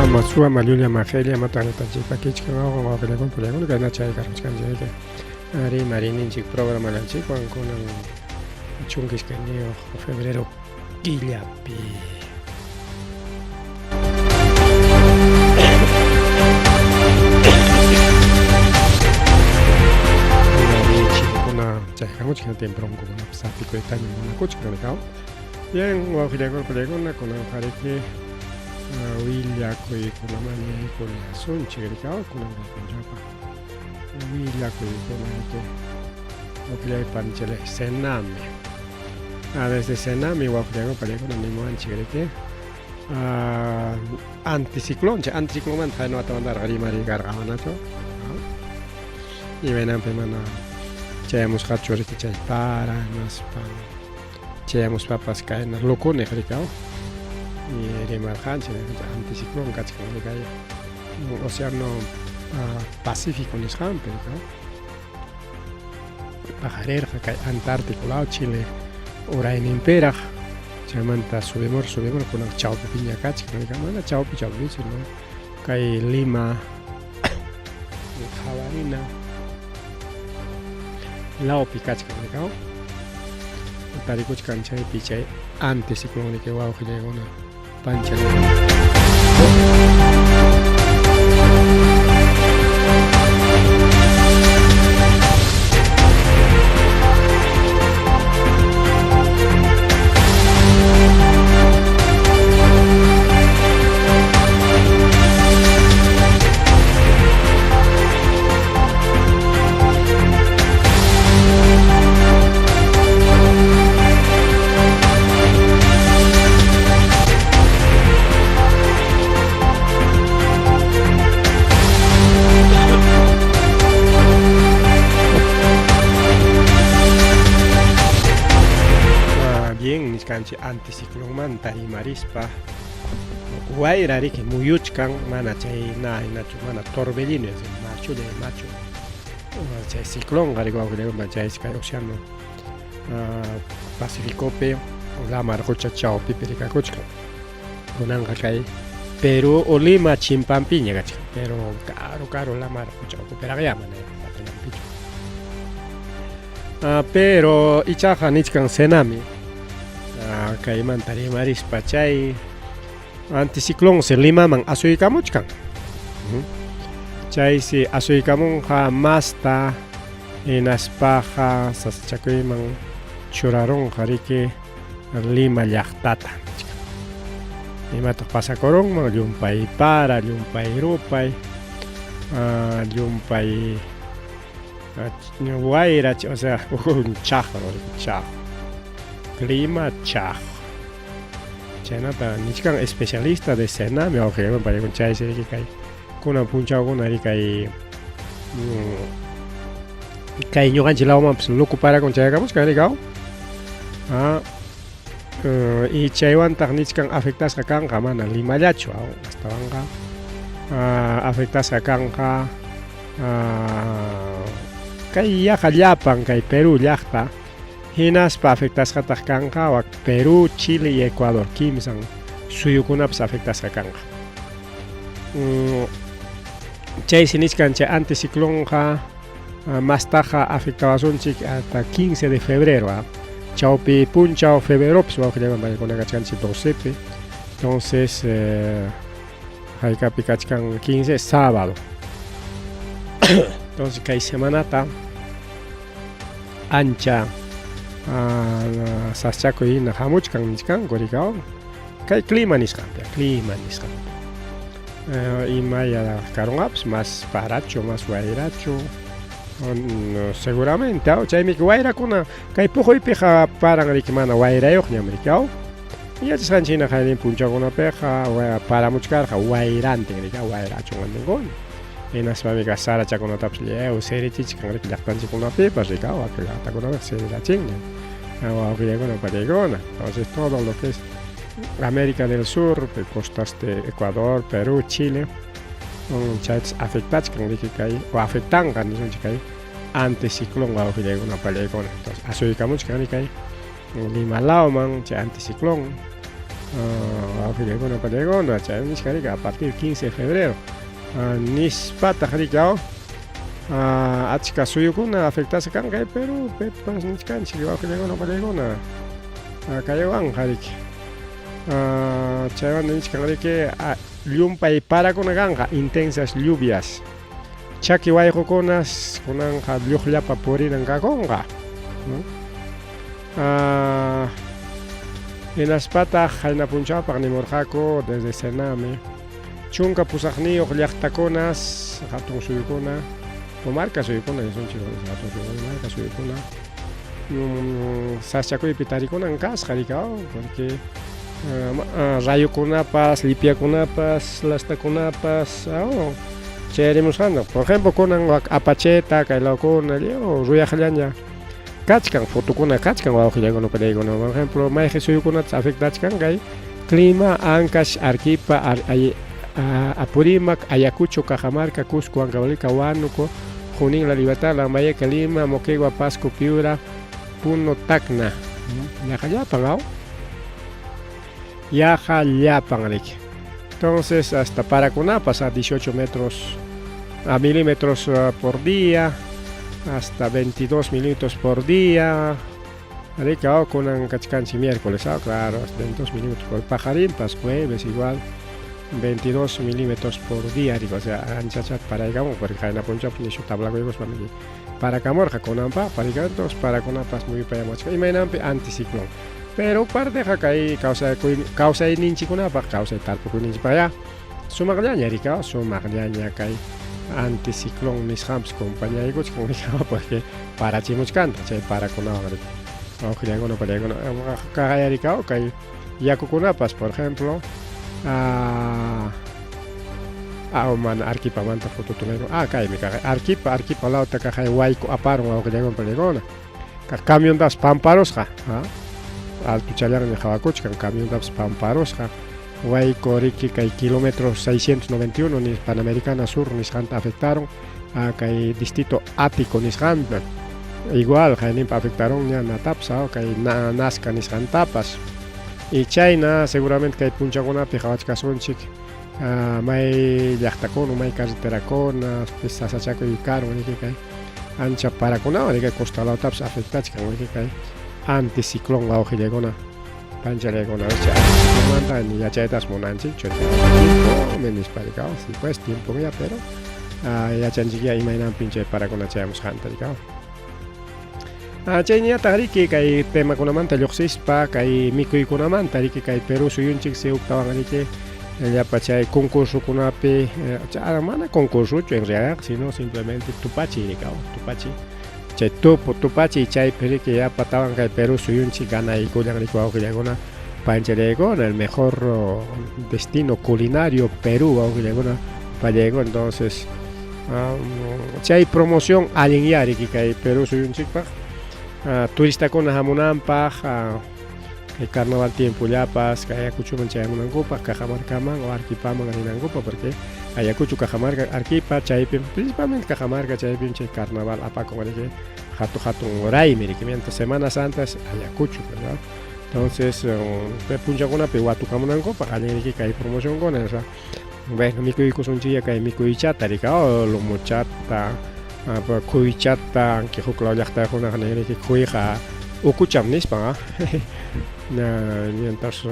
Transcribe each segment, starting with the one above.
Ama suwa, ama llulla, ama qella, ama taqllatanchikpa kichkan awqan wawqillakuna pullayakuna kayna chaykarquchkanchik rimariyninchik programananchikwan kunan 12 febrero killapi. Chaykamuchkan tiempo sapikuytaña munakuchkan rikaw. Bien, wawqillakuna pullayakuna kunanqa riki willakuykunaman yaykullasunchik rikaw kunan kay punchawpa willakuykuna riki wawqillay panichalay Senami. Desde Senami wawqillakuna pullayakuna nimuwanchik riki anticiclón chay anticiclonmanta qayna watamantaraq rimariy karqa manachu imaynanpi mana chayamusqachu riki chay para hinaspa chayamuspapas kayna lukuniq rikaw y rimarqanchik anticiclón kachkan rikay océano Pacífico nisqanpi rikaw paqarirqa kay Antártico law Chile urayninpiraq chaymanta subimur subimur kunan chawpipiña kachkan rika mana chawpi chawpichu no kay Lima qhawarina lawpi kachkan rikaw tarikuchkan chaypi chay anticiclón riki wawqillaykuna pancha. Bien, niskanchik anticiclonmanta rimarispa wayra riki muyuchkan mana chay na hinachu mana torbellino machulla machu chay ciclonqa riki wawqillakuna chay kay océano Pacificopi lamar qucha chawpipi rikakuchkan kunanqa kay Perú o Lima chimpanpiña kachkan pero karu karu lamar qucha ukupiraqyá mana patallanpichu pero ichaqa nichkan Senami kaymanta rimarispa chay anticiclonsi Limaman asuykamuchkan chaysi asuykamunqa masta hinaspaqa sasachakuyman churarunqa riki Lima llaqtata imataq pasakurunman llumpay para llumpay rupay llumpay wayra o sea chaqru chaqru clima chaqru chaynata nichkan especialista de Senami wawqillakuna paykuna chaysi riki kay kunan punchawkuna riki kay kay ñuqanchik lawmanpas luku parakuna chayakamuchkan rikaw y chaywantaq nichkan afectasqa kanqa mana Limallachu astawanqa afectasqa kanqa kay yaqa llapan kay Perú llaqta hinaspa afectasqataq kanqa wak Perú, Chile y Ecuador kimsan suyukunapas afectasqa kanqa. Chaysi nichkan chay anticiclonqa mastaqa afectawasunchik hasta 15 de febrero chawpi punchaw febreropis wawqillaman paykuna kachkanchik 12pi entonces haykapi kachkan 15 sábado entonces kay semanata ancha sasachakuy hina hamuchkan nichkanku rikaw kay clima nisqanpi clima nisqanpi imaya karunqapas mas parachu mas wayrachu seguramente chaymi wayrakuna kay puquypiqa paran riki mana wayrayuqñam riki aw yachasqanchik hina qaynin punchawkunapiqa paramuchkarqa wayrantin riki wayra achunwantinkuna hinaspami kay sarachakunatapas lliw sirichichkan riki llaqtanchikkunapipas riki wakin llaqtakunapiqa sirirachinña wawqillaykuna pachaykuna entonces todo lo que es América del Sur, costas de Ecuador, Perú, Chile, chaytas afectachkan riki kay o afectanqa nisunchik kay anticiclón wawqillaykuna pallaykuna entonces asuykamuchkan kay Lima lawman chay anticiclón. Wawqillaykuna pallaykuna chay nichkan riki a partir 15 de febrero nispataq riki aw achka suyukuna afectasqa kanqa kay Perúpipas nichkanchik wawqillaykuna pallaykuna kaywanqa riki chaywanta nichkan riki llumpay parakuna kanqa intensas lluvias chaki wayqukunas kunanqa lluqllapa purinan kakunqa. Hinaspataq qayna punchawpaq nimurqaku desde Sename 18 llaqtakunas hatun suyukuna o marka suyukuna nisunchik hatun suyukuna marka suyukuna sasachakuypi tarikunan kasqa riki porque rayukunapas llipyakunapas lastakunapas chayarimusqanta por ejemplo kunan Apacheta kay lawkuna lliw ruyaqllaña kachkan fotokuna kachkan wawqillaykuna pallaykuna por ejemplo mayqin suyukunatas afectachkan kay clima Ancash Arequipa Apurímac Ayacucho Cajamarca Cusco Huancavelica Huánuco Junín La Libertad Lambayeque Lima Moquegua Pasco Piura Puno Tacna yaqa llapan aw yaqa llapan riki entonces hasta parakunapas a 18 metros a milímetros por día hasta 22 milímetros por día riki aw kunan kachkanchik miércoles aw claro hasta 22 milímetros por paqarinpas jueves igual 22 milímetros por día riki o sea anchachat paraykamun porque qayna punchawpi nishu tablakuykuspa parakamurqa kunanpaq entonces parakunapas muyupayamuchkan imaynanpi anticiclón pero parteqa kay kawsayninchikkunapaq kawsay tarpukuyninchikpaq ya sumaqllaña riki sumaqllaña kay anticiclón nisqanpas compañaykuchkan porque parachimuchkantaq chay parakunawan riki wawqillaykuna pallaykuna kaqaya riki kay yakukunapas por ejemplo mana Arequipamanta foto tumayku kaymi kaqay Arequipa Arequipa lawta kaqay wayku aparun wawqillaykuna pallaykuna kaq camiontapas pamparusqa altuchallanmi qhawakuchkan camiontapas pamparusqa wayku riki kay kilómetro 691 ni Panamericana Sur nisqanta afectaron kay distrito Ático nisqanta igual qayninpa afectaron ña natapas kay Nazca nisqantapas y chayna seguramente kay punchakunapi qhawachkasunchik may llaqtakuna may carreterakuna sasachakuy karun riki kay ancha parakunawan riki costa lawtapas afectachkan riki kay anticiclón wawqillaykuna panchallaykuna anticiclonmanta ni yachaytas munanchikchu tiempo nispa riki sí pues tiempo ya pero yachanchikya imaynanpin chay parakuna chayamusqanta riki chayñataq riki kay temakunamanta lluqsispa kay mikuykunamanta riki kay Perú suyunchik huktawan riki llapa chay concursokunapi mana concursochu en realidad sino simplemente tupachiy riki tupachiy chay tupu tupachiy chaypi riki yapatawan kay Perú suyunchik ganaykullan riki wawqillaykuna panchallaykuna el mejor destino culinario Perú wawqillaykuna pallaykuna entonces chay promoción allinya riki kay Perú suyunchikpaq turistakuna hamunanpaq kay carnaval tiempollapas kay Ayacuchoman chayamunankupaq Cajamarcaman o Arequipaman rinankupaq porque Ayacucho Cajamarca Arequipa chaypim principalmente Cajamarca chaypim chay carnaval apakun riki hatun hatun raymi riki mientras Semana Santa es Ayacucho ¿verdad? Entonces punchakunapi watukamunankupaq allin riki kay promocionkuna o sea bueno mikuykusunchikya kay mikuychata riki lumuchata khuychata aunque huk law llaqtayuqkunaqa nin riki khuyqa ukucham nispan mientras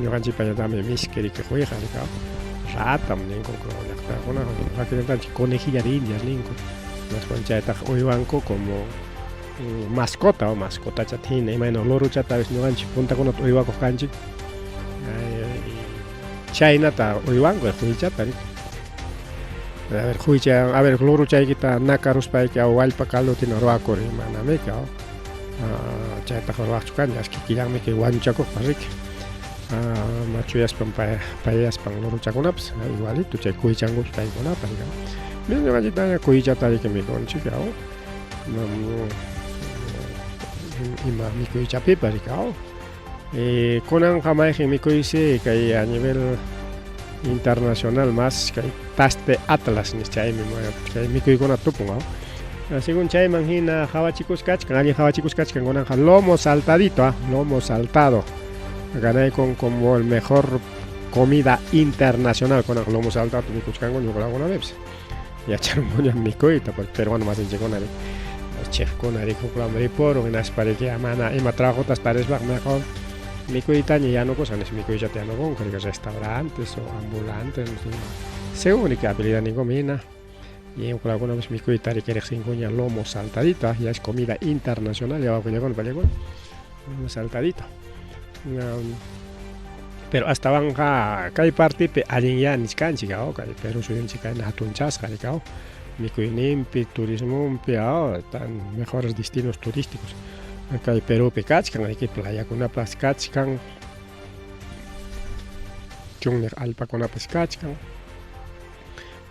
ñuqanchikpañataqmi miski riki khuyqa riki ratam ninku huk law llaqtayuqkunaqa wakinllatanchik conejilla de indias ninku hinaspa chaytaqa uywanku como mascota o mascotachata hina imayna lorochata a veces ñuqanchik puntakunata uywakuq kanchik chaynata uywanku khuychata riki a ver khuycha a ver lorochaykita nakaruspayki aw wallpa caldota hina ruwakuri manamiki aw chaytaqa ruwaqchu kanchik as kikillanmi kay wañuchakuqpas riki machuyaspan payaspan lorochakunapas igualito chay kuychankupas paykunapas ñuqanchiktaña kuychata riki mikunchik aw ima mikuychapipas riki aw kunanqa mayqin mikuysi kay a nivel internacional más kay Taste Atlas nis chaymi kay mikuykuna tupun aw según chayman hina qhawachikus kachkan allin qhawachikus kachkan kunanqa lomo saltadito lomo saltado. Ganaykun como el mejor comida internacional kunan lomo saltado mikuchkanku ñuqlakunapipas. Yacharunkuñam mikuyta porque peruano masinchikkuna riki chefkuna riki huklaman ripurun hinaspa riki mana ima trabajotas tarispaqa mejor mikuytaña yanukusaq nispa mikuyllata yanukunku riki restaurantes o ambulantes según riki habilidadninkuman hina. Y huklakunapas mikuyta riki riqsinkuña lomo saltadito, ya es comida internacional, ya wawqillakuna payllakuna, lomo saltadito. Pero astawanqa kay partipi allinyá nichkanchik, aw, kay Perú suyunchik kayna hatunchasqa riki, aw, mikuyninpi, turismonpi, aw, tan mejores destinos turísticos kay Perúpi kachkan, riki, playakunapas kachkan, chunniq allpakunapas kachkan.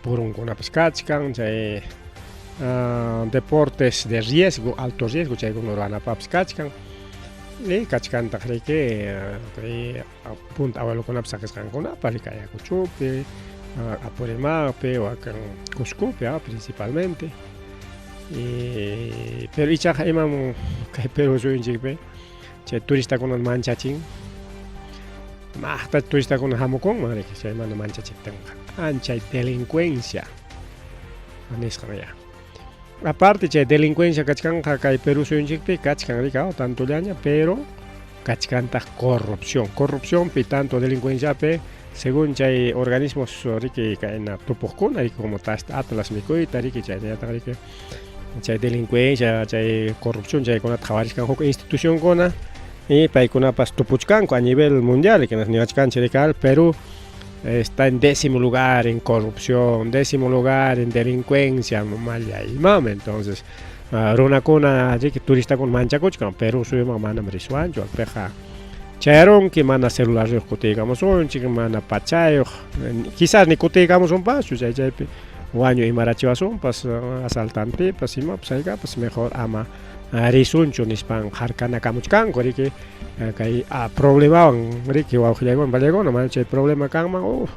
Purunkunapas kachkan, chay deportes de riesgo, alto riesgo chaykuna ruranapaqpas kachkan. Y kachkantaq riki kay punta abuelokunapas saqisqankunapas riki Ayacuchopi, Apurímacpi, wakin Cuscopi principalmente. Y pero ichaqa imam kay Perú suyunchikpi chay turistakunata manchachin. Maqta turistakuna hamukunman riki chay mana manchachiptinqa. Anchay delincuencia nisqan ya. Aparte chay delincuencia kachkanqa kay Perú suyunchikpi kachkan riki tantollaña, pero kachkantaq corrupción. Corrupcionpi tanto delincuenciapi según chay organismos riki kayna tupuqkuna riki como Taste Atlas mikuyta riki chaynallataq riki chay delincuencia chay corrupción chaykunata qhawarichkan huk institucionkuna y paykunapas tupuchkanku a nivel mundial niwachkanchik riki Perú está en décimo lugar en corrupción, décimo lugar en delincuencia, malla imam. Entonces runakuna riki turistakuna manchakuchkan Perú suyuman manam risuanchu piqa chayarunki mana celularriyuq kutiykamusunchik, mana pachayuq, quizás ni kutiykamusunpaschu chay chaypi wañuy imarachiwasunpas asaltantepas imapas haykapas mejor ama risunchu nispan harkanakamuchkanku riki kay problemawan riki wawqillaykuna pallaykuna mana chay problema kanman uf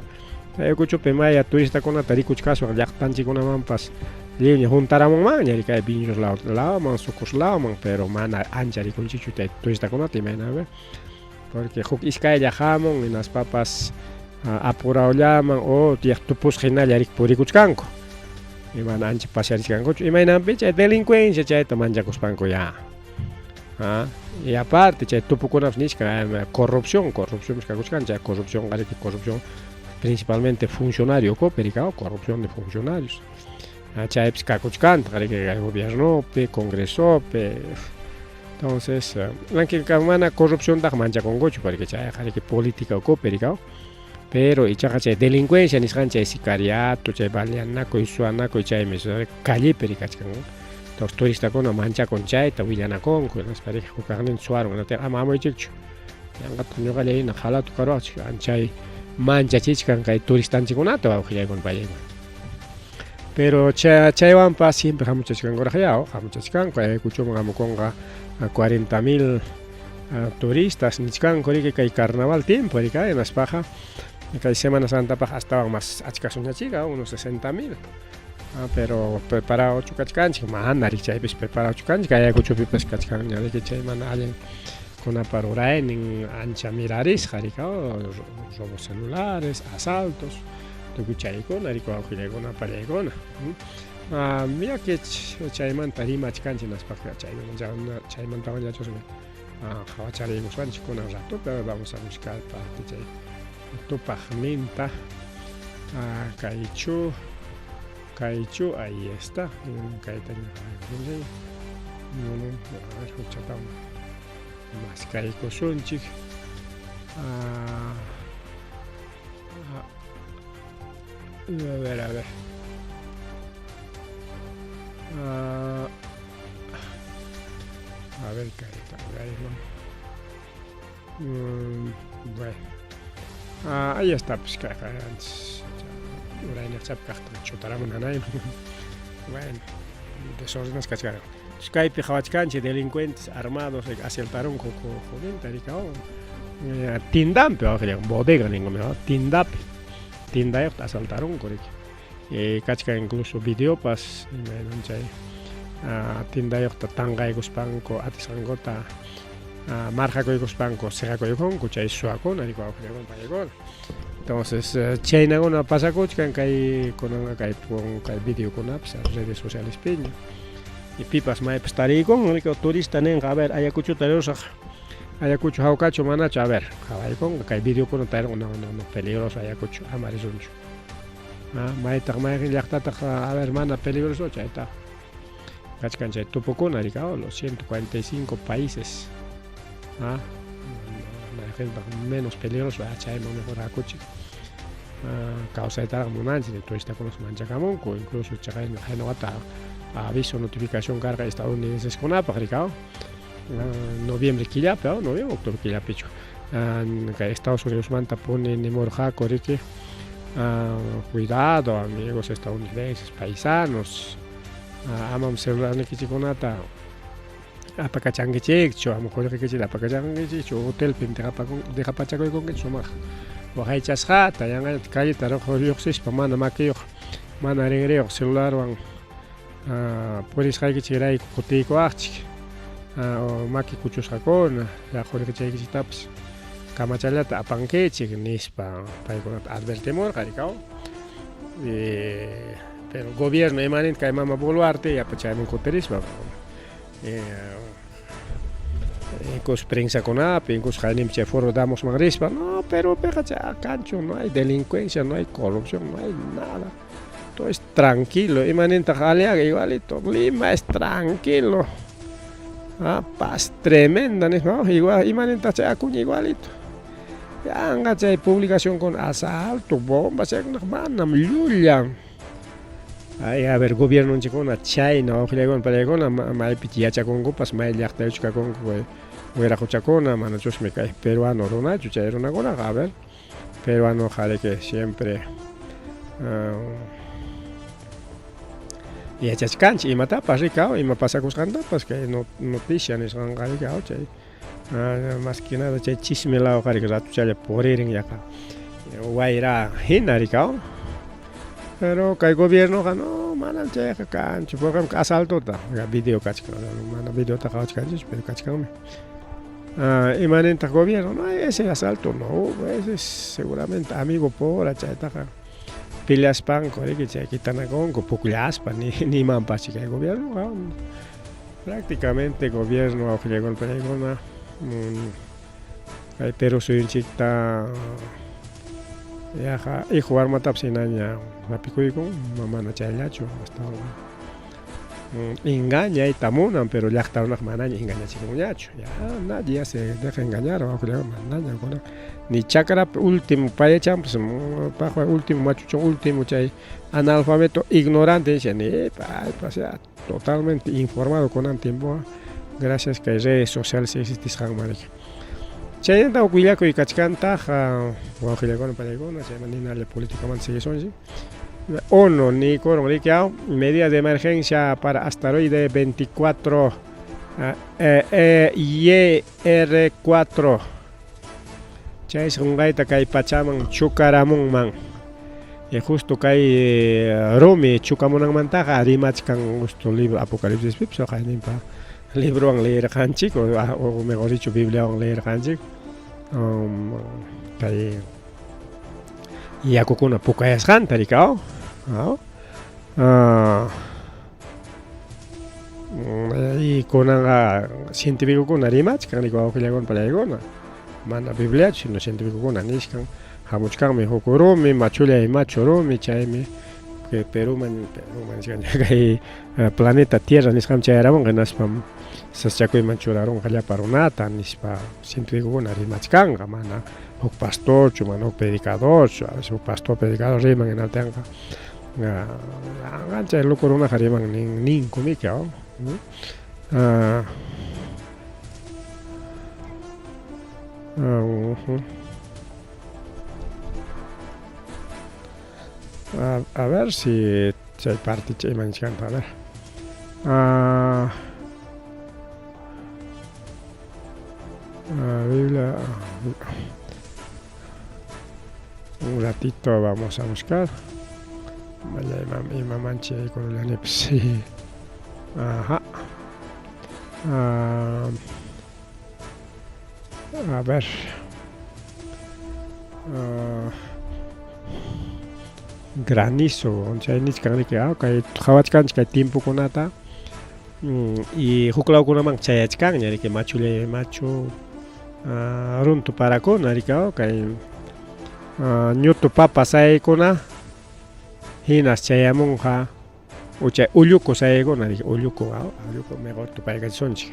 Ayacuchopi maya turistakunata rikuchkaswan llaqtanchikkunamanpas lliwña huntaramunmanña riki kay Vinchos lawman, Sucos lawman, pero mana ancha rikunchikchu chay turistakunata imaynapi porque huk iskaylla hamun hinaspapas apurawllaman o tiyaq tupusqa hinalla riki purikuchkanku y mana ancha pasearichkankuchu imaynanpi chay delincuencia chayta manchakuspanku ya. Y aparte chay tupukunapas nichkan corrupción, corrupción kakuchkan chay corrupción riki corrupción principalmente funcionario ukupi riki corrupción de funcionarios chaypis kakuchkantaq riki gobiernopi, congresopi. Entonces mana corrupciontaqa manchakunkuchu porque chayqa riki política ukupi riki, pero ichaqa chay delincuencia nisqan chay sicariato, chay baleanakuy, suwanakuy chaymi callepi rikachkan. Entonces turistakuna manchakun chayta willanakunku hinaspa riki huk kaqninta suwarun ama hamuychikchu yanqataq ñuqalla hina qhalatu karuwaqchik chay manchachichkan kay turistanchikkunata wawqillaykuna pallaykuna. Pero chaywanpas siempre hamuchachkankuraq ya, hamuchachkanku Ayacuchoman hamukunqa 40 000 turistas nichkanku riki kay carnaval tiempo riki hinaspaqa kay Semana Santapaq astawan mas achka suñachika unos 60 000. Pero preparadochu kachkanchik mana riki chaypis preparadochu kanchik Ayacuchopipas kachkanña riki chay mana allin kunapa ruraynin ancha mirarisqa riki robos celulares, asaltos, tukuy chaykuna riki wawqillaykuna pallaykuna. Mira que chaymanta rimachkanchik hinaspaqa chaymantawan yachasmi qhawachariykusqanchik kunan ratopi vamos a buscar parte chay tupaqninta kaychu kaychu ahí está kayta a ver huchatawan maskaykusunchik a ver, a ver, a ver kayta bueno, ahí está pues kayqa antes urayniqchapi kaqta chutaramun hanayman bueno, desordenes kachkarqa. Kaypi qhawachkanchik delincuentes armados asaltarunku joventa riki tindanpi bodega ninkumi tindapi tindayuqta asaltarunku riki kachkan incluso videopas imaynan chay tindayuqta tanqaykuspanku atisqankuta. Marqakuykuspanku siqakuykunku chay suwakuna riki wawqillakuna paykuna. Entonces chaynakuna pasakuchkan kay kunanqa kay kay videokunapas redes socialespiña. Y pipas maypas tariykunman riki turista ninqa a ver Ayacuchota rirusaq Ayacucho hawkachu manachu a ver qhawaykunqa kay videokuna tarirqun no no no peligroso Ayacucho ama risunchu. Maytaq mayqin llaqtataq a ver mana peligroso chayta kachkan chay tupukuna riki los 145 países mayqintaq menos peligroso chayman mejor hakuchik kawsaytaraq munanchik turistakunas manchakamunku incluso chaqayna qayna wata aviso notificación karqa estadounidenses-kunapaq riki noviembre killapi noviembre octubre killapichu kay Estados Unidosmanta puni nimurqaku riki cuidado amigos estadounidenses paisanos amam celularnikichikkunata apakachankichikchu ama qullqikichikta apakachankichikchu hotelpim dejapachakuykunkichik sumaq waqaychasqata yanqallata calleta lluqsispa mana makiyuq mana rinriyuq celularwan purisqaykichikrayku kutiykuwaqchik maki kuchusqakuna qullqichaykichiktapas kamachallata apankichik nispa paykunata advertimurqa rikaw pero gobierno imanintaq kay mama Boluarte yapa chayman kutirispa incluso prensakunapi incluso qayninpi chay foro Davosman rispa no Perupiqa chay kanchu no hay delincuencia no hay corrupción no hay nada todo es tranquilo imanintaq Aliaga igualito Lima es tranquilo ah, paz tremenda nispa igual imanintaq chay Acuña igualito yanqa chay publicacionkuna asalto bombas chaykunaqa manam llullan ay a ver gobiernonchikkuna chayna wawqillaykuna parillaykuna maypich yachakunkupas may llaqtayuchu kakunku wiraquchakuna manachusmi kay peruano runachu chay runakunaqa a ver peruanoqa riki siempre yachachkanchik imatapas riki ima pasakusqantapas kay noticia nisqanqa riki chay más que nada chay chisme lawqa riki ratuchalla puririn yaqa wayra hina riki pero kay gobiernoqa no manam chayqa kanchu por ejemplo asaltota video kachkan mana videota qhawachkanchikchu pero kachkanmi imanintaq gobierno no ese asalto no hubo ese es seguramente amigo pura chaytaqa peleaspanku riki chay quitanakunku pukllaspa ni nimanpas kay gobiernoqa prácticamente gobierno wawqillaykuna paykuna kay Perú suyunchikta yaqa hijo warmatapas hinaña hapikuykun mana chayllachu astawanqa engañayta munan pero llaqta runaqa manaña engañachikunñachu ya nadie ya se deja engañar wawqillaykuna manaña kunan ni chakrapi último payachanpas paqwan último machuchon último chay analfabeto ignorante nisha ni paypas ya totalmente informado kunan tiempoqa gracias kay redes sociales existisqanman riki chaynata huk willakuy kachkantaq wawqillaykuna panaykuna chayman ninalla políticamanta siguisunchik ONU niykurun riki medida de emergencia para asteroide 24 YR4 chaysi qunqayta kay pachaman chukaramunman y justo kay rumi chukamunanmantaqa rimachkan justo libro Apocalipsispipas qayninpa librowan leerqanchik o mejor dicho Bibliawan leerqanchik kay yakukuna pukayasqanta riki y kunanqa cientificokuna rimachkan riki wawqillakuna parillaykuna mana Bibliachu sino cientificokuna nishkan hamuchkanmi huk rumi machullay machu rumi chaymi Peruman Peruman kay planeta Tierra nisqanman chayaramunqa hinaspam sasachakuyman churarunqa llapa runata nispa cientificokuna rimachkanqa mana huk pastorchu mana huk predicadorchu a veces huk pastor predicador riman hinaptinqa chay loco runaqa riman ninkumiki a ver si chay particha imanchikanta a ver Biblia un ratito vamos a buscar imamanchi yaykurullanipis ajá. A ver. Granizo, chay nichkan riki, kay qhawachkanchik kay tiempokunata y huk lawkunaman chayachkanña riki machullay machu runtu parakuna riki, kay ñutu papa sayaykuna hinas chayamunqa o chay ulluku sayaykuna riki, ulluku, ulluku mejor tupaykachisunchik.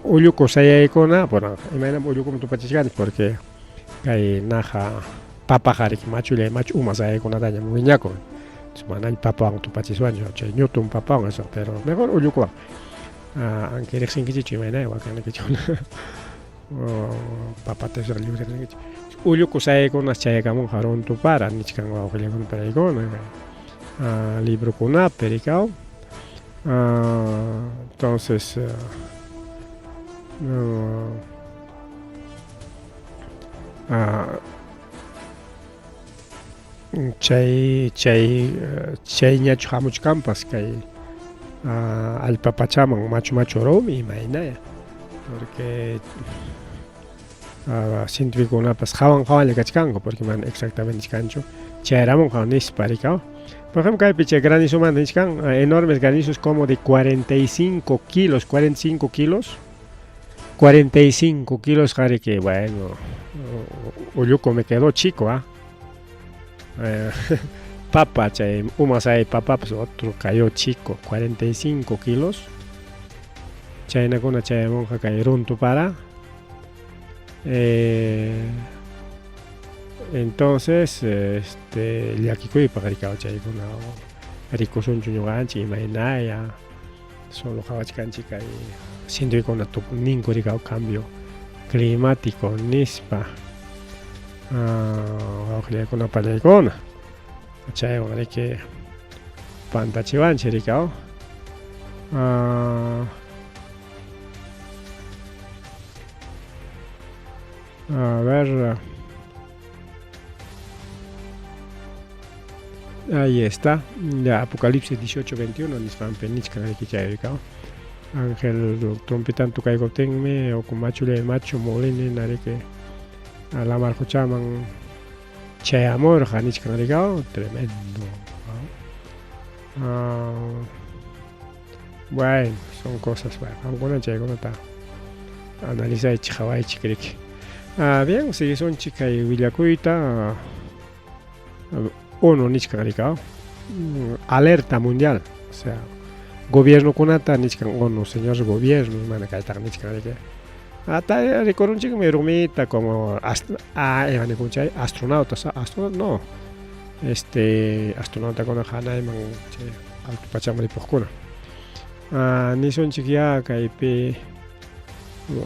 Ulluku sayaykuna, bueno, imaynam ullukuman tupachishkanchik porque kay naqa papaqa riki machullay machu uma sayaykunatañam wiñakun. Manañ papawan tupachiswanchu, chay ñutun papawan eso, pero mejor ullukuwan. Anki riqsinkichikchu imaynay wakinnikichikuna papata lliw riqsinkichik. Ulluku sayaykunas chayakamunqa runtu para nichkan wawqillakuna paykuna librokunapi rikaw. Entonces chay chay chayñachu hamuchkanpas kay allpa pachaman machu machu rumi imaynaya porque científicokunapas qhawan qhawanlla kachkanku porque mana exactamente nichkanchu chayaramunqa nispa rikaw. Por ejemplo, kaypi chay granizomanta nichkan enormes granizos como de 45 kilos, 45 kilos, 45 kilos que bueno, ulluku me quedó chico, ¿ah? Papa, chay uma say papapas otro cayó chico, 45 kilos. Chaynakuna chayamunqa kay runtu para. Entonces, este, llakikuypaq rikaw chaykuna rikusunchu ñuqanchik imaynaya solo qhawachkanchik kay científicokuna ninku rikaw cambio climático nispa. Wawqillaykuna pallaykuna chaywan riki pantachiwanchik rikaw. A ver, ahí está, ya Apocalipsis 18:21 nisqanpi nichkan riki chay rikaw. Ángel trompetan tukaykuptinmi uku machullay machu molini riki lamar quchaman chayamurqa nichkan rikaw, tremendo. Bueno, son cosas, bueno, qamkuna chaykunata analizaychik qhawaychik riki. Bien, siguisunchik kay willakuyta. ONU nichkan rikaw, alerta mundial, o sea, gobiernokunata nichkan ONU, señor gobierno, mana kaytaqa nichkan riki. Ata rikurunchikmi rumita como ima nikun chay astronautas, astronauta no, este astronautakuna hanayman chay alto pachaman ripuqkuna. Nisunchik ya kaypi,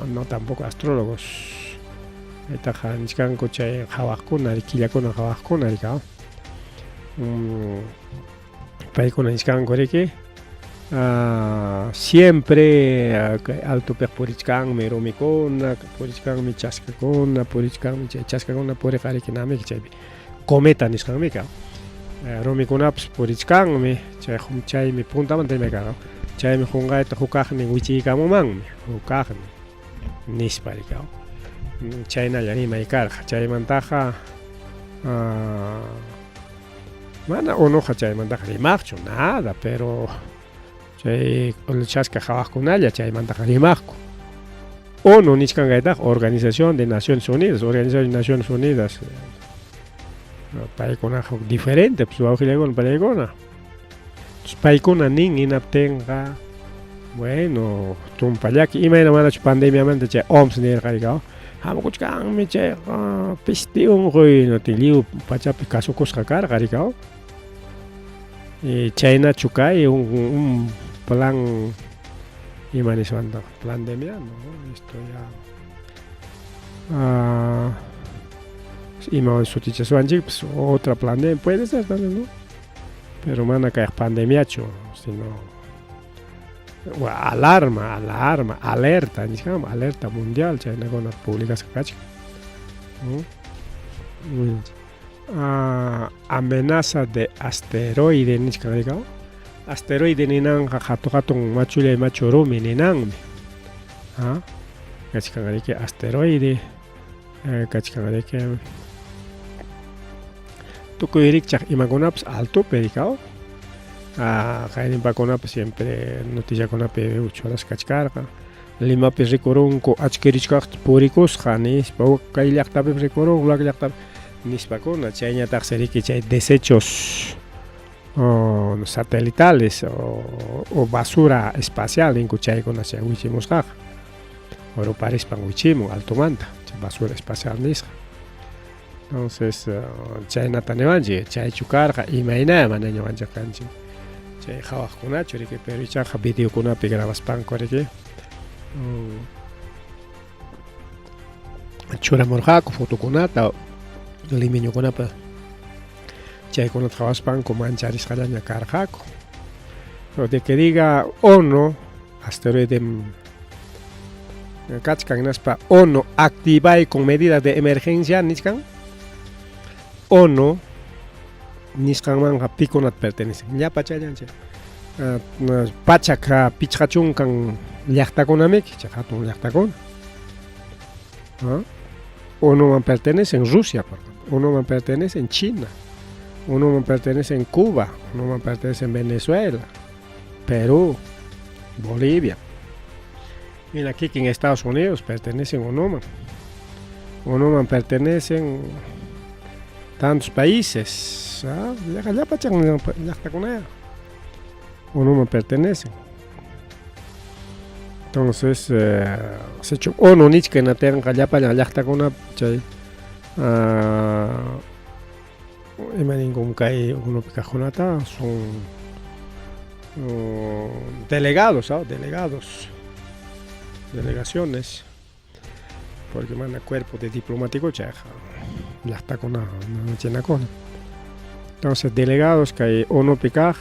no tampoco astrólogos, kaytaqa nichkanku chay qhawaqkuna, killakuna qhawaqkuna rikaw. Paykuna nichkanku riki, siempre altopiqa purichkanmi rumikuna, purichkanmi chaskakuna, purichkanmi chay chaskakuna puriqa riki namiki chaypi cometa nisqanmi ka. Rumikunapas purichkanmi, chay chaymi puntamanta rimay karqa, chaymi qunqayta hukaqnin wichiykamumanmi, hukaqnin nispa rikaw. Chaynalla rimay karqa, chaymantaqa mana ONUqa chaymantaqa rimaqchu, nada, pero chay chaska qhawaqkunalla chaymantaqa rimaqku. ONU nichkan kaytaqa Organización de Naciones Unidas, Organización de Naciones Unidas, paykunaqa diferente, pues wawqillaykuna pallaykuna. Paykuna nin hinaptinqa, bueno, tumpallaki, imayna manachu pandemiamanta chay OMS nirqa rikaw, hamukuchkanmi chayqa peste unquy lliw pachapi kasukusqa karqa rikaw. Chaynachu kay un plan ima niswantaqa pandemia, no, esto ya imawan sutichaswanchikpas otra pandemia puede ser también, ¿no? Pero mana kay pandemiachu, sino alarma, alarma, alerta, nichkan alerta mundial chaynakuna publicasqa kachkan. Amenaza de asteroide nichkan rikaw. Asteroide ninanqa hatu hatun machullay machu rumi ninanmi. Kachkan riki asteroide, kachkan riki tukuy rikchaq imakunapas altopi rikaw. Qayninpakunapas siempre noticiakunapi churasqa kachkarqa. Limapi rikurunku achkirichkaqta purikusqa nispa, kay llaqtapim rikurunku, wak llaqtapi nispakuna. Chayñataqsi riki chay desechos satelitales o basura espacial ninku chaykuna chay wichimusqaqa. Ruparispan wichimun altomanta chay basura espacial nisqa. Entonces chaynata niwanchik, chaychu karqa imayna mana ñuqanchik kanchik chay qhawaqkunachu riki, pero ichaqa videokunapi grabaspanku riki churamurqaku fotokunata limeñokunapa chaykunata qhawaspanku mancharisqallaña karqaku. Pero de que diga ONU asteroide kachkan hinaspa ONU activay con medidas de emergencia nichkan ONU nisqanmanqa pikunata pertenecen llapa chayllanchik pachak 50 llaqtakunamiki chay hatun llaqtakuna ONUman pertenecen Rusia, por ejemplo, ONUman pertenecen China, ONUman pertenecen Cuba, ONUman pertenecen Venezuela, Perú, Bolivia. Mira, aquí en Estados Unidos pertenecen ONUman. ONUman pertenecen tantos países. ONUman pertenecen. Entonces, sichu ONU nichka hinaptinqa llapallan llaqtakuna chay ima ninkum kay ONUpi kaqkunata son delegados, delegados, delegaciones, porque mana cuerpo de diplomático chayqa llaqtakuna nanachinakuna. Entonces, delegados kay ONUpi kaq,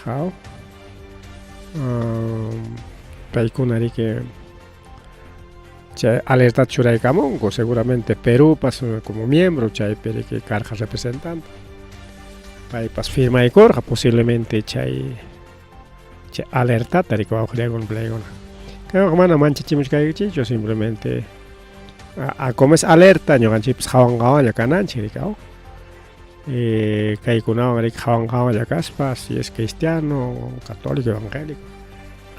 paykuna riki chay alertata churaykamunku, seguramente Perúpas como miembro chaypi riki karqa representante, paypas firmaykurqa posiblemente chay chay alertata riki wawqillaykuna palaykuna. Kaywanqa mana manchachimuchkaykichikchu, simplemente como es alerta ñuqanchikpas qhawan qhawanlla kananchik riki, kaykunawan riki qhawan qhawanlla kaspa, si es cristiano, católico, evangélico,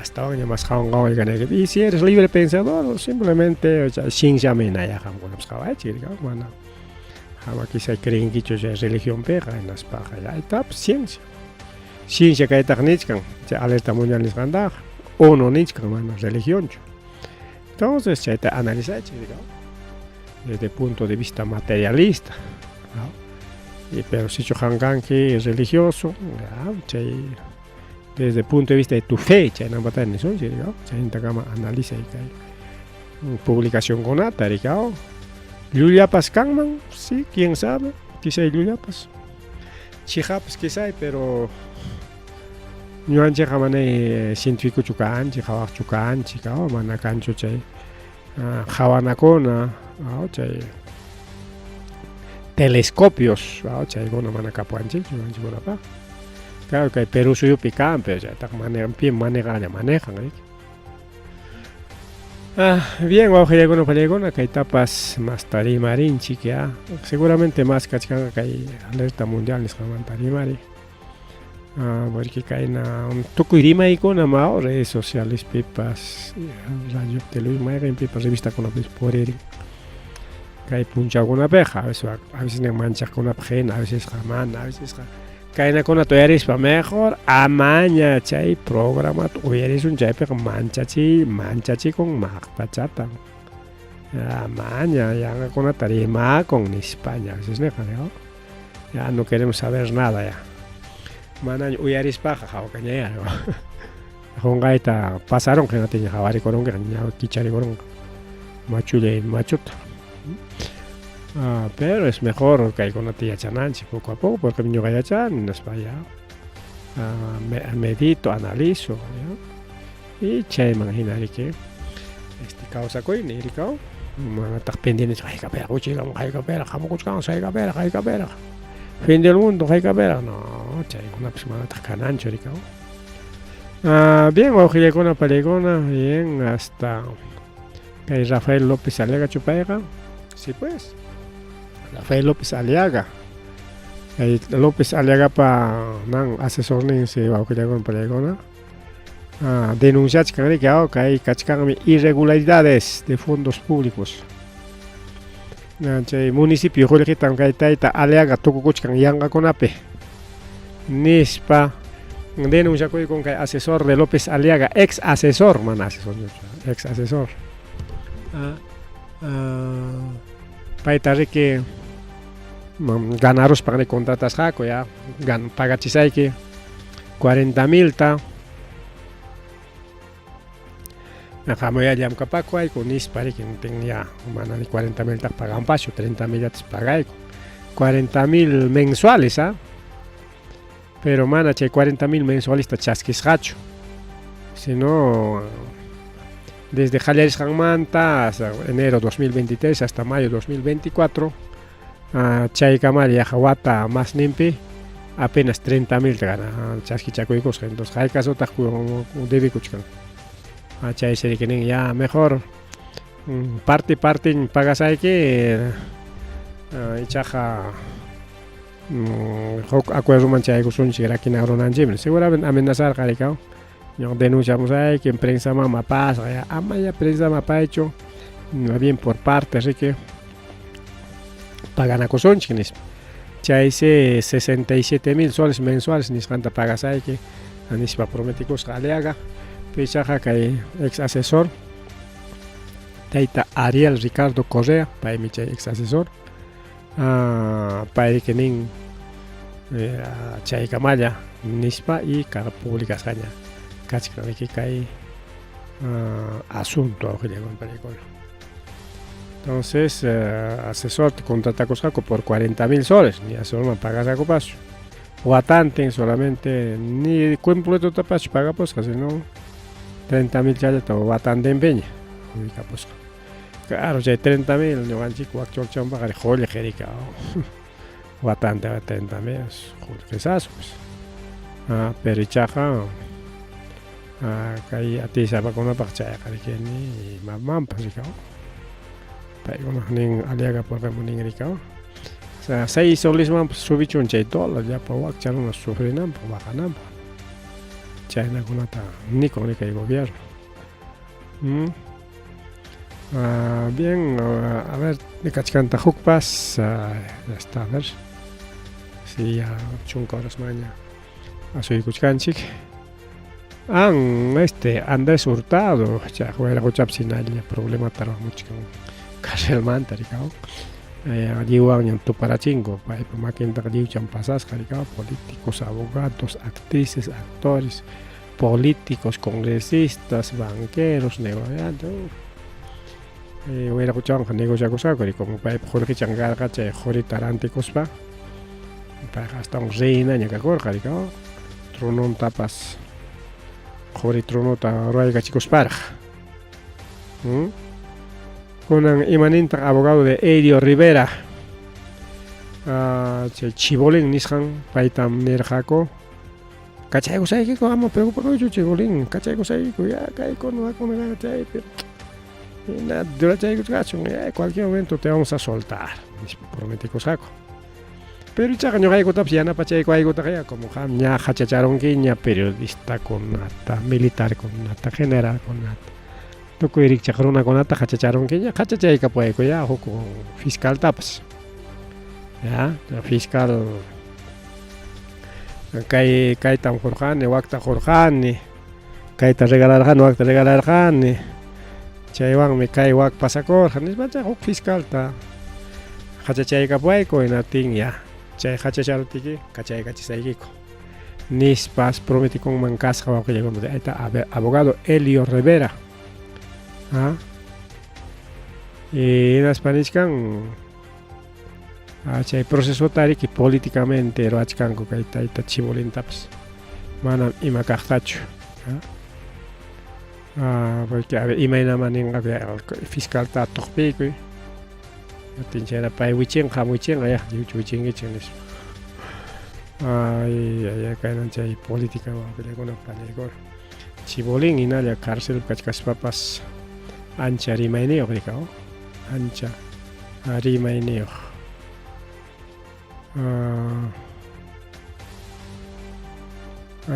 astawanña más qhawan qhawanlla kanayki. Y si eres libre pensador, simplemente cienciaman hinalla qamkunapas qhawaychik riki, mana ama quizá creenkichu chay religionpiqa hinaspaqa chaytapas ciencia. Ciencia kaytaqa nichkan, chay alerta mundial nisqantaqa, ONU nichkan mana religionchu. Entonces chayta analizaychik riki, desde el punto de vista materialista, ¿no? Y pero sichu qam kanki religioso, chay desde el punto de vista de tu fe, chaynamanta nisunchik, ¿no? Chaynintakama analizay kay publicacionkunata, riki. Llullapas kanman, sí, quién sabe, quizá llullapas. Chiqapas quizá, pero ñuqanchikqa mana científicochu kanchik, qhawaqchu kanchik, mana kanchu chay qhawanakuna, chay telescopios, chaykuna mana kapuwanchikchu ñuqanchikkunapaq. Claro, kay Perú suyupi kan, pero chaytaqa manejan, pim manejanlla manejan, riki. Bien, wawqillaykuna paniykuna, kaytapas masta rimarinchik ya. Seguramente más kachkanqa kay alerta mundial nisqanmanta rimari. Porque kayna tukuy rimaykuna ma redes sociales pipas, radio, televisión, mayqinpipas revistakunapis puririn. Kay punchawkunapiqa a veces manchaqkunapaq hina, a veces mana, a veces kaynakunata uyarispa mejor amaña chay programata uyarisun, chaypiqa manchachi manchachikun maqtachata. Amaña yanqakunata rimakun nispaña a veces niqa, ¿no? Ya no queremos saber nada ya. Manaña uyarispaqa hawkaña ya. Qunqayta pasarunqa hinaptinña qhawarikurunqa, ñawi kicharikurunqa machullay machuta. Pero es mejor kaykunata yachananchik poco a poco, porque ñuqa yachani hinaspa ya medito, analizo, ya, y chayman hina riki kawsakuyni rikaw, manataq pendiente haykapiraq wichiykamun, haykapiraq hamukuchkan, haykapiraq, haykapiraq fin del mundo, haykapiraq, no, chaykunapas manataq kananchu rikaw. Bien, wawqillaykuna paniykuna, bien, hasta Kay Rafael López Aliaga chupayqa, sí pues. Rafael López Aliaga. Kay López Aliagapa nan asesorninsi wawqillakuna pallaykuna. Ah, denunciachkan riki, ah, kay kachkanmi irregularidades de fondos públicos. Chay municipio qullqitam kay tayta Aliaga tukukuchkan yanqakunapi nispa denunciakuykun kay asesor de López Aliaga, ex asesor, mana asesor, ex asesor. Ah, ah, payta riki ganaruspan ni contratasqaku ya, gan pagachisayki 40 milta Hamuyá llamkapakuwayku nispa riki niptin ya mana ni 40 miltaqa paganpaschu 30 millatas pagayku 40 mil mensuales ah pero mana chay 40 mil mensualesta chaskisqachu sino desde qallarisqanmanta hasta enero 2023 hasta mayo 2024 chaykamalla yaqa wata masninpi apenas 30 milta gana chaskichakuykusqa entonces haykasutaq debikuchkan chaysi riki nin ya mejor parti partin pagasayki ichaqa huk acuerdoman chaykusunchik rakinarunanchikmi seguramente amenazarqa riki ñuqa denunciamusayki prensaman apasqa ya ama ya prensaman apaychu bien por partes riki paganakusunchik nispa chaysi 67 mil soles mensuales nisqanta pagasayki nispa prometikusqa Aliaga ichaqa kay ex asesor tayta Ariel Ricardo Correa paymi chay ex asesor pay riki nin chaykamalla nispa y publicasqaña kachkan riki kay asunto awqillakuna entonces asesor contratakusqaku por 40 mil soles ni asesorman pagasqakupaschu watantin solamente ni completotapaschu pagapusqa sino 30 mil challata watantinpiña uykapusqa claro chay 30 mil ñuqanchik wakcha wakchamanpaq ari qullqi riki watanta 30 mil qullqisasu pues pero ichaqa kay atiysapakunapaq chayqa riki ni imamanpas riki paykunaq nin Aliaga por ejemplo nin riki o 6 solismanpas subichun chay dólar llapa wakcha runa sufrinanpaq waqananpaq chaynakunata nikun riki kay gobierno. Bien, a ver, kachkanta hukpas, ya está, a ver. Si ya chunka horasmanña asuykuchkanchik. An este Andrés Hurtado, chay wayraquchapas hinalla problemata ruwamuchkan carcelmanta rikaw. Lliwwanñam tuparachinku, paypa makintaqa lliwcham pasasqa rikaw, políticos, abogados, actrices, actores, políticos, congresistas, banqueros, negociantes. Wayraquchawanqa negociakusqaku como paypa qullqichan karqa chay qurita rantikuspa payqa astawan reinaña kakurqa rikaw tronontapas quri tronota ruwaykachikusparaq. Kunan imanintaq abogado de Elio Rivera chay Chibolín nisqan paytam nirqaku kachaykusaykiku ama preocupakuychu Chibolín kachaykusaykiku ya kaykuna wakuna chaypi hina durachaykuchkachun ya cualquier momento te vamos a soltar nispa prometikusqaku pero ichaqa ñuqaykutapas yanapachaykuwaykutaqa ya como qam ña hachacharunkiña periodistakunata militarkunata generalkunata tukuy rikchaq runakunata hachacharunkiña hachachaykapuwayku ya huk fiscaltapas ya fiscal kay kaytam qurqani wakta qurqani kayta regalarqani wakta regalarqani chaywanmi kay wak pasakurqa nispa chay huk fiscalta hachachaykapuwayku hinaptin ya chay hachacharuptiki kachaykachisaykiku nispas prometikunman kasqa wawqillaykuna ayta abogado Elio Rivera hinaspa nichkan chay procesota riki políticamente ruwachkanku kay tayta Chibolintapas manam ima kaqtachu porque a ver imaynama ninqaku fiscalta atuqpiykuy atin chayna pay wichinqa wichinqa ya lliwchu wichinkichik nispa ay ay kaynan chay política wawqillakuna pallaykuna Chibolín hinalla cárcel kachkaspapas Ancha rimayniyuq rikaw. Ancha rimayniyuq.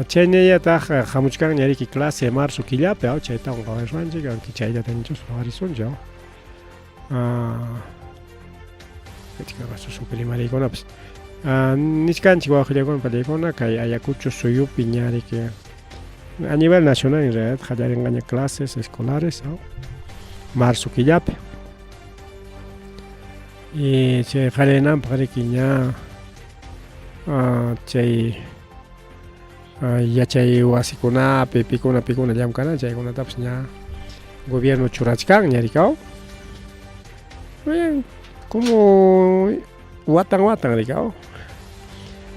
Chaynallataq hamuchkanña riki clase marzo killapi, aw chaytawan qhawariswanchik, aunque chayllata nichus qhawarisunchik, aw. Rimariykunapas. Nichkanchik wawqillakuna pallaykuna kay Ayacucho suyupi ña riki a nivel nacional en realidad qallarinqaña clases escolares, aw, marzo killapi. Y chay qallarinanpaq riki ña chay yachay wasikunapi pikuna pikuna llamkana chaykunatapas ña gobierno churachkanña rikaw. Bien, como watan watan rikaw.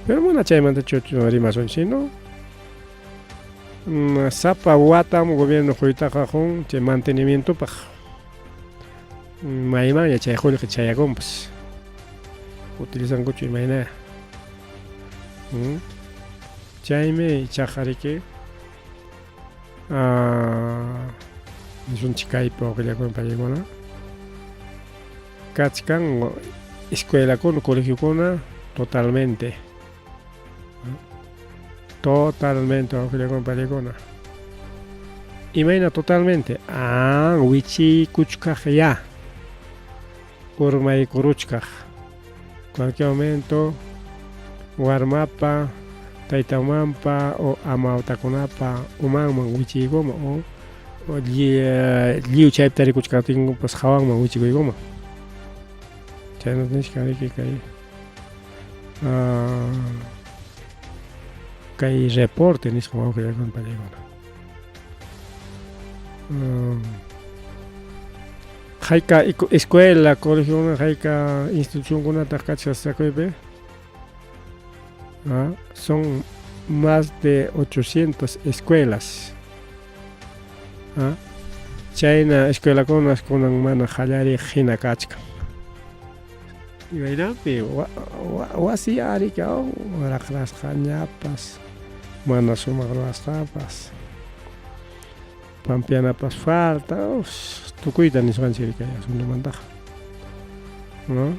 Pero mana chaymantachu rimasunchik, sino sapa watam gobierno quytaqa qun chay mantenimientopaq. Maymanña chay qullqi chayakunpas. Utilizankuchu imayna. Chaymi ichaqa riki nisunchik kaypi wawqillakuna paykuna kachkan escuelakuna colegiokuna totalmente totalmente wawqillakuna paykuna imayna totalmente ah wichiykuchkaq ya urmaykuruchkaq cualquier momento warmapa tayta mamanpa o amawtakunapa umanman wichiykuman o lliw chaypi tarikuchkaptinkupas hawanman wichikuykuman chaynata nichkan riki kay kay reporte nisqa wawqillakuna pallaykuna hayka escuela colegiokuna hayka institucionkunataq kachkan sasachakuypi son más de 800 escuelas chayna escuelakunas kunan mana qallariq hina kachkan imaynanpi wasi ari raqrasqañapas mana sumaq ruwasqapas pampianapas falta tukuyta nisqanchik kay asuntomantaqa no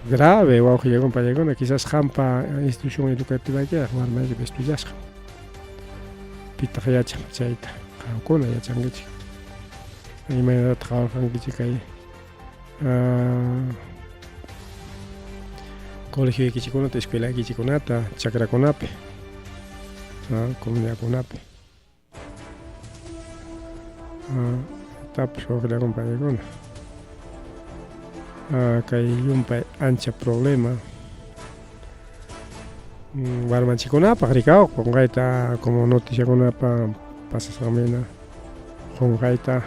grave wawqillakuna pallaykuna quizás qampa institución educativaykiqa warmaykipa estudiasqa pitaq yachan chayta qamkuna yachankichik imaynatataq qhawarqankichik kay colegioykichikkunata escuelaykichikkunata chakrakunapi comunidadkunapi tapas wawqillakuna paykuna kay llumpay ancha problema warmanchikkunapaq rikawaq qunqayta como noticiakunapa pasasqanmina qunqayta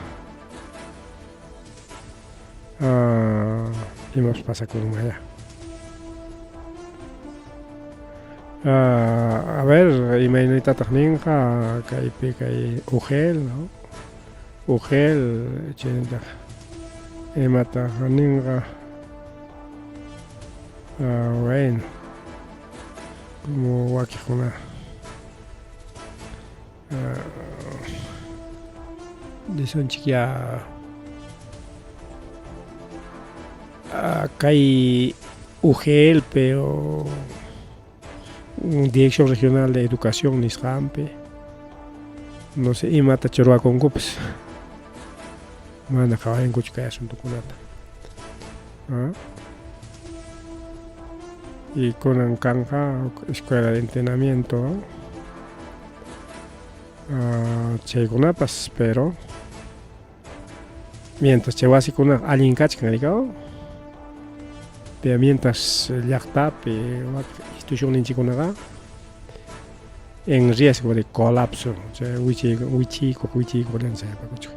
imapas pasakunmaya. A ver, imaynatataq ninqa kaypi kay UGEL, no? UGEL chaynataq imataq ninqa bueno, como wakiqkuna nisunchik ya kay UGELpi o Dirección Regional de Educación nisqanpi no sé imatacha ruwakunkupas mana qhawarinkuchu kay asuntokunata y kunan kanqa escuela de entrenamiento chaykunapas pero mientras chay wasikuna allin kachkan rikaw pero mientras llaqtapi wak institucionninchikkunaqa en riesgo de colapso chay wichiykuq wichiykuqllanta sayapakuchkan.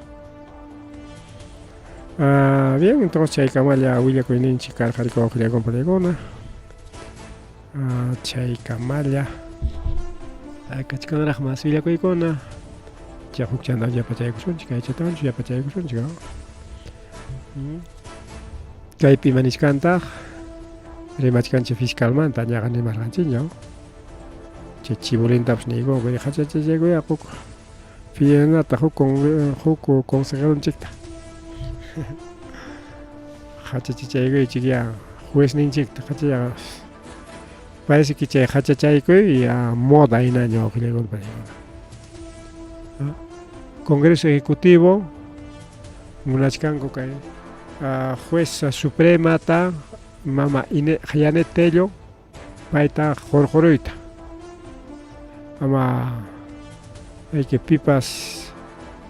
Bien, entonces chaykamalla willakuyninchik karqa riki wawqillakuna panikuna. Chaykamalla kachkanraq mas willakuykuna. Chay huk chanta yapachaykusunchik, kaychatanchu yapachaykusunchik. Kaypi ima nichkantaq rimachkanchik fiscalmanta ñaqa nimarqanchikña. Chay chibulintapas niykunku, qachachachaykuya quku. Fienata huk huk consejeronchikta. Hachachichaykuychik ya juezninchikta hachachaqa. Parece que chay hachachaykuy ya moda hinaña wawqillaykuna paniykuna. Congreso Ejecutivo munachkanku kay jueza supremata mama Ine Janet Tello payta qurquruyta ama hay que pipas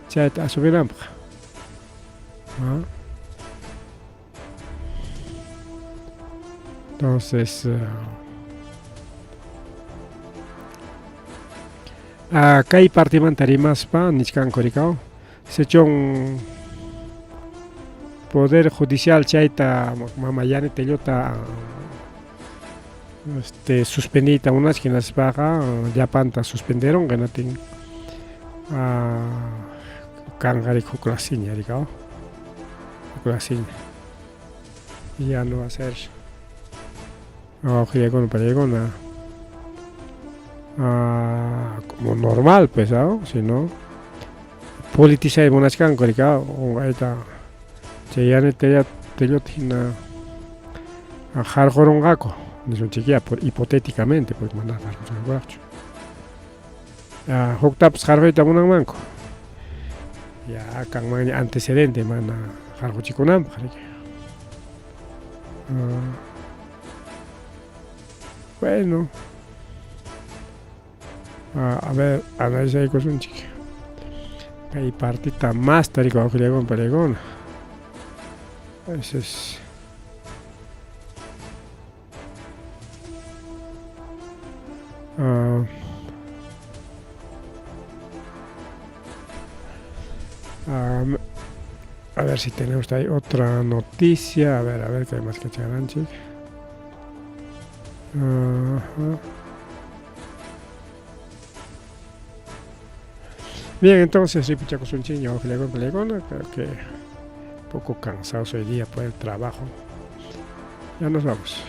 chayta asuminanpaq. Entonces, kay partimanta rimaspa nichkanku rikaw sechon Poder Judicial chayta mama Yani Tellota este suspendiyta munachkan hinaspaqa llapanta suspenderonqa hinatin kanqa riki huk claseña rikaw huk claseña ya no va a ser wawqillaykuna panillaykuna como normal pues ¿no? si no politizay munachkanku riki qunqayta chay Yani Tellota hina harqurunqaku nisunchikya por hipotéticamente porque mana harquchkankuraqchu huktapas harquyta munanmanku ya kanmanña antecedente mana harquchikunanpaq riki bueno a ver analizaykusunchik kay partita masta riki wawqillaykuna panillaykuna ese es a ver si tenemos ahí otra noticia. A ver qué hay más que charanchik. Bien, entonces, ripuchakusunchikña wawqillaykuna panillaykuna, creo que un poco cansados hoy día por el trabajo. Ya nos vamos.